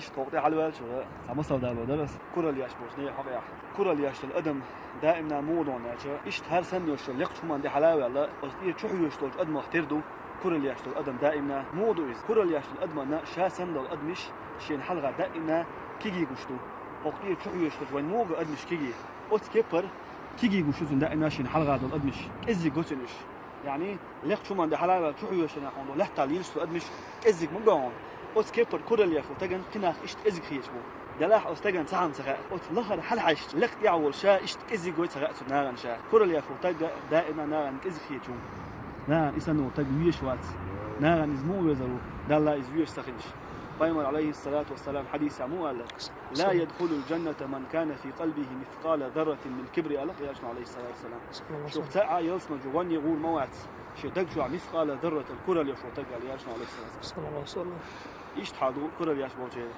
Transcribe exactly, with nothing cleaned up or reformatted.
Иштта хӀокху тӀе хьалаваьллачуьра цхьа масал дало дара ас. Куралла еш болчу нехан хьокъехь. Куралла еш долу адам даимна муха ду аьлча, иштта хӀара санна йолуш йолу лекхачу хӀуманна тӀе хьала а ваьлла, оцу тӀера чухьоьжуш долчу адамах тера ду. Куралла еш долу адам даимна муха ду иза. Куралла еш долу адамна ша санна долу адамаш шена хьалха даимна кегий гуш ду. ХӀокху тӀера чухьоьжуш долчу вайн муха адамаш кегий. Оцу кепара кегий гуш ду цунна даимна шена хьалха долу адамаш. КӀеззиг го цуьнан уьш. Яъни, лекхачу хӀуманна тӀе хьала а ваьлла, чухьоьжуш йолу хьуна ду, лаьттахь лелаш долу адамаш кӀеззиг ма го хьуна. Оцу кепара куралла еш волу стагана кхин нах иштта кӀезиг хеташ бу. Делахь оцу стагана цхьа хӀума ца хаьа. Оцу лахара хьалахьаьжча, лекха тӀехь волуш ша иштта кӀезиг вой ца хаьа цу нагӀана ша. Куралла еш волу стаг даимна нагӀана кӀезиг хеташ ву. НагӀана и санна волу стаг везаш вац. НагӀана иза муха везар ву, Далла иза везаш ца хилча? Пайхамар, алейхиссалату вассалам, хьадисехь муха аьлла: «لا يدخل الجنة من كان في قلبه مثقال ذرة من كبر», аьлла Элчано, алейхиссалату вассалам. Шух цхьа а ялсамане гӀонне гӀур ма вац, шен даг чохь мискъала зарратал куралла еш волу стаг, аьлла Элчано, алейхиссалату вассалам. Иштта хьал ду куралла еш болчеран.